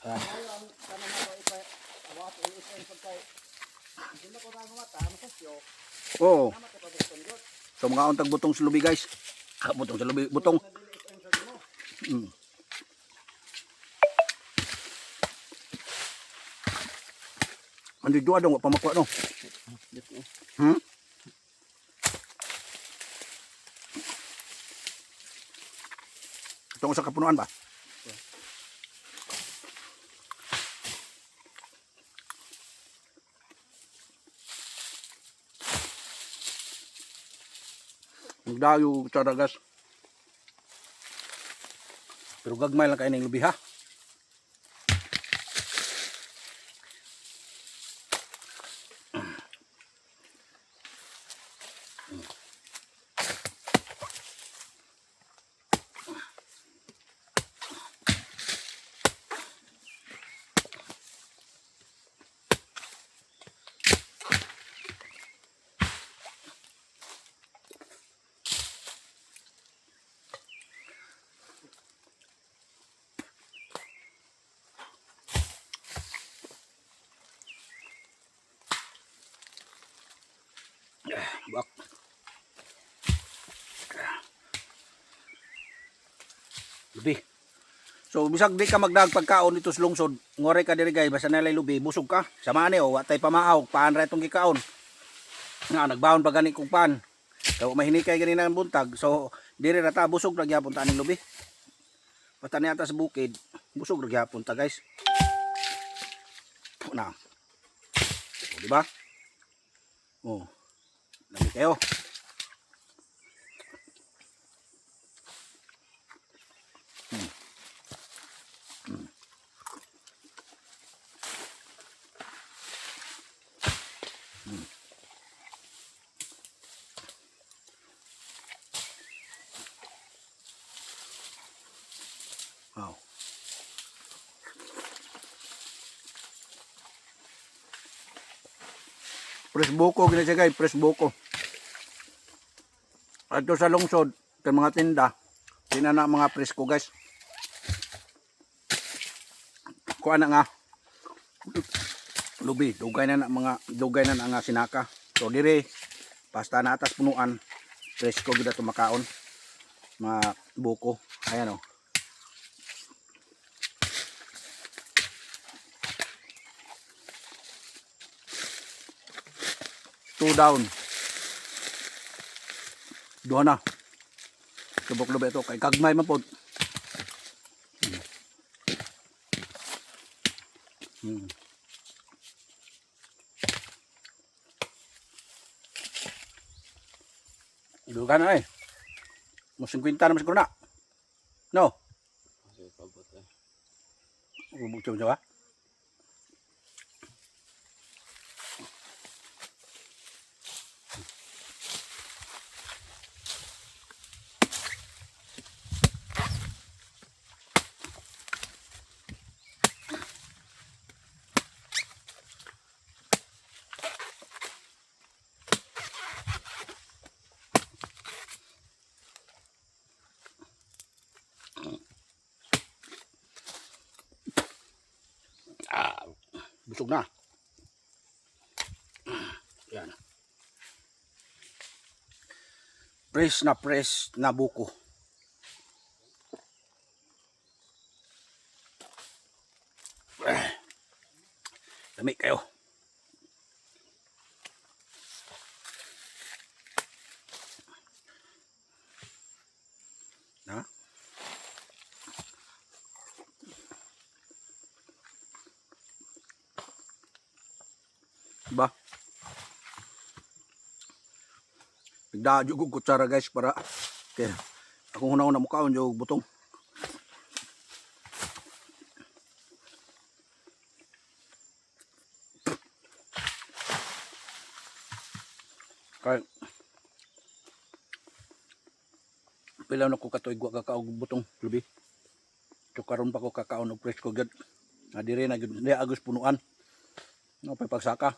Ah. Ayo ang kanang ako ipa awa ko SM pagkay. Hindi na ko na mata masasyo. Oo. Tama ka pabukton gyud. So mga untag butong sa lubi, guys. Ah, butong sa lubi, butong. Sa dili SM sa mo. Andi duwa dong wa pa makuha no. Ito sa kapunuan ba? Nagdayo sa dagas. Pero gagmay lang kayo ng lubi ha. Bak. Lubi. So bisag di ka magdag pagkaon dito sa lungsod, ngore ka diri guys, basta nalay lubi, busog ka. Sama ani oh, wa tay pamaaw, paan ra itong gikaon. Nga nagbaon pa gani kong pan. Kay wa mahinikay ganina ang buntag. So diri ra ta busog ra gyapon ta aning lubi. Basta niya ta sa bukid, busog ra gyapon ta guys. Na. O, di ba? Oh. Lami kayo. Wow. Press buko gina siya guys, press buko. Adto sa lungsod, kay mga tinda, tinana mga presko guys. Kuha na nga. Lubi, dugay na na mga dugay na na nga sinaka. So dire basta na atas punuan, presko gid ato makaon. Mga buko. Ayan oh. Two down. Duha na. Subok lubi ito. Kay kagmay man po. Duha na eh. Mo 50 naman siguro na. No. Sige pabot eh. Ubog siya ba? Ah, busog na. Yan. Press na buko. Lami kayo. Na? Diba? Nagdaan ko kutsara guys para kaya akong una-una mukhaon yung butong. Kaya pila na ko katuig wa kakaog butong lubi. So karon pa ko kakaon og presko gyud. Na dire na gyud di agos punuan. No pay pagsaka.